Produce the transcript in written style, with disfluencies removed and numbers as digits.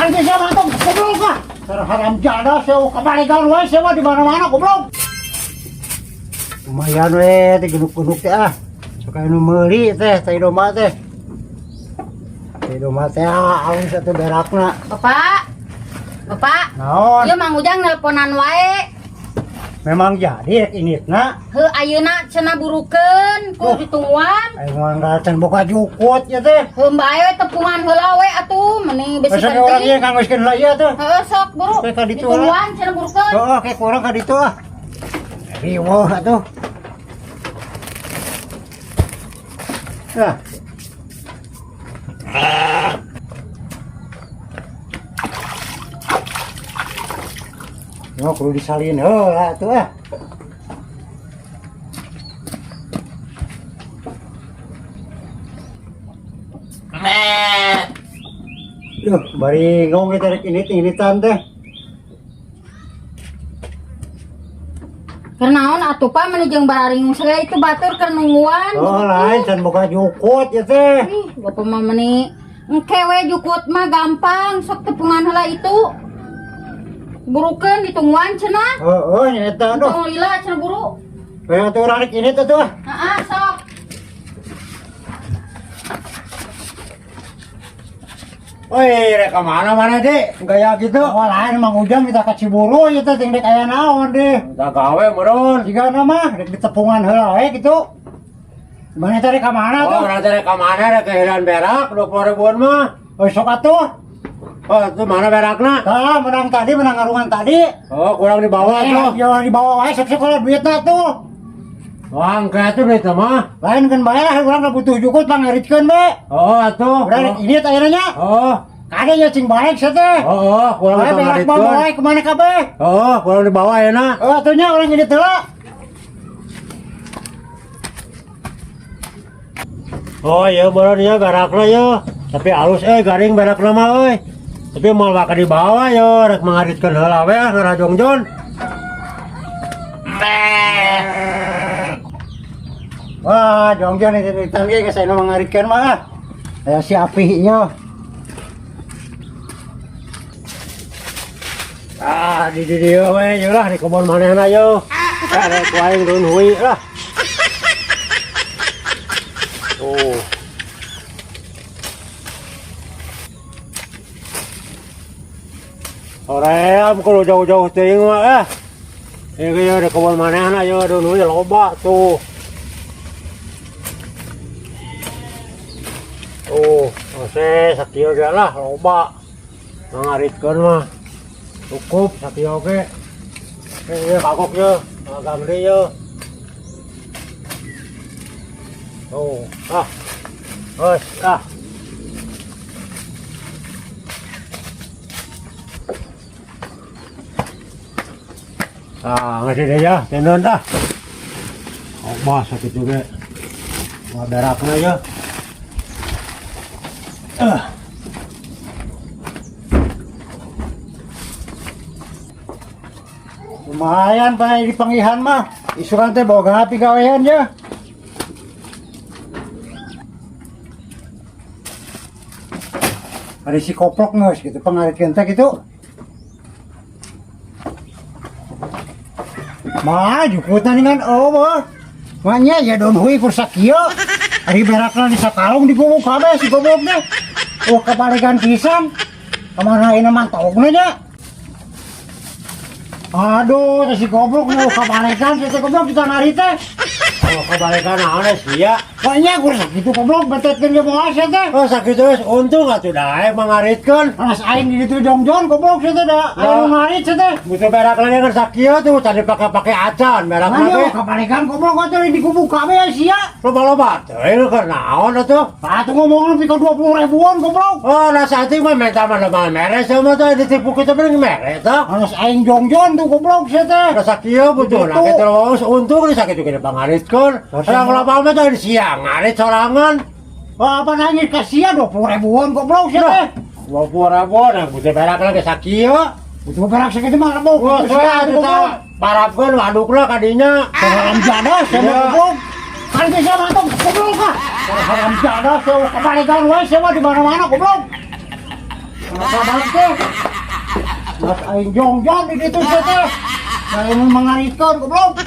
Kan bisa mantap goblok ah. Haram jadah saya kabalegan wae saya mah di mana-mana goblok. Lumayan we teh genuk-genuk teh ah. Sok anu meuli teh tai domba teh. Tai domba teh ah alus atuh berakna. Bapak. Bapak. Naon? Ieu Mang Ujang nelponan wae. Memang jadi rek initna. Heuh ayeuna cenah burukeun ku Oh. ditungguan. Aing mah ngaracan boga jukut ya teh. Heuh bae we tepungan heula we atuh meni besi Masa orang ieu penting. kang geus heula ieu tuh. Heuh sok buru. Kayak ka ditu Ditungguan cenah burukeun. Heeh, kayak kurang ka ditu ah. Riweuh atuh. Nah. Yo kudu disalin heula atuh ah. Duh, bari ngong kita rek init-initan teh. Keur naon atuh Pak meni jeung bararingung sagala itu batur keur nungguan. Oh, lain can boga jukut ya teh. Ih, bapak mah meni engke we jukut mah gampang sok tepungan heula itu. Burukeun ditungguan cenah. Heeh, nya eta aduh. Tong lila cenah buru. Kayak atuh urang rek init atuh ah. Heeh, sok. Woi, rek ka mana-mana dek? Gaya gitu. Oh, lain Mang Ujang kita ka Ciburu ieu teh ting dek aya naon deh. Udah gawe meureun. Jika mah rek ditepungan heula we gitu. Mana teh rek ka mana Oh, tuh? urang teh rek ka mana rek kehilangan berak 20 ribuan mah. Oh, sok atuh. Oh, itu mana berakna? Tah, menang tadi, menang ngarungan tadi. Oh, kurang dibawa tuh. Ya dibawa wae sok sok duitna tuh. Wah, engke atuh duit mah. Lain kan bae lah urang butuh jukut pangaritkeun we. Oh, atuh. Udah rek ini teh ayeuna nya. Oh, Kade nya cing baik sia teh. oh, oh, kurang Bae berak mah dipangaritkeun. bae kemana kabeh? Oh, kurang dibawa ya na. Oh, atuh nya urang ini heula. Oh, iya meureun ieu berakna ye. Tapi alus garing berakna mah euy. Tapi moal bakal dibawa yo, rek mangaritkeun heula we ah ngarajongjon. Wah, jongjon itu itu ge geus aya nu mangaritkeun mah ah. Aya si Api nya. Ah, di di dieu we ye lah di kebon manehna yo. Rek ku aing daun hui lah. Oh. Hoream kalau jauh-jauh teuing mah ah. Ieu ge di kebon manehna yo daun hui loba tuh. Tuh, ose sakieu ge lah loba. Mangaritkeun mah. Cukup sakieu ge. Ieu kagok ye, agang deui ye. Tuh, ah. Geus, ah. Ah, ngasih deh ya, tenun dah. Loba sakitu ge. Wah, berakna ya. Ah. Lumayan pa di pangihan mah. Isukan teh boga pigawean ya. Ada si koplok ngeus gitu pangaritkeun teh gitu. Mah jukutna dengan eueuh. Manya ya daun hui kur sakieu. Ari berakna di sakalung diguguk kabeh si goblok teh. Oh kabalegan pisan. Kamana ayeuna mantogna nya. Aduh, teh si goblok nu kabalegan si teh goblok kita nari teh. Oh, kabalegan naon eh sia. Pokoknya kur sakitu goblok betetkeun ge moal sia teh. Oh, sakitu geus untung atuh daek mangaritkeun. Anas aing di ditu jongjon goblok sia teh da. Aing ngarit sia teh. Butuh berak lagi kan sakieu tuh tadi pakai-pakai acan berak Mana lagi. kabalegan goblok atuh digubuk kabeh sia. Loba-loba teuing keur naon atuh. Atuh ngomong lebih ke 20 ribuan goblok. Oh, nah saat mah minta mah mah mere sama tuh ditipu kita mending mere tuh. Anas aing jongjon tuh goblok sia teh. Nah sakieu butuh Gitu. nah kita untung nih sakit juga pangaritkeun. Orang loba mah tuh di siang ngarit sorangan. Wah, apa nangis kasihan 20 ribuan goblok sia teh. 20 ribuan, nah butuh berak lagi sakieu. Butuh berak sakitu mah rebo. Wah, saya tuh barapkeun wadukna kadinya. Haram jadah sia mah Iya. goblok. Kan bisa mantap goblok ah. Haram jadah sia kabalegan wae sia mah di mana-mana goblok. Sabar teh. Mas aing jongjon di ditu sia teh. Aing mangaritkeun, goblok.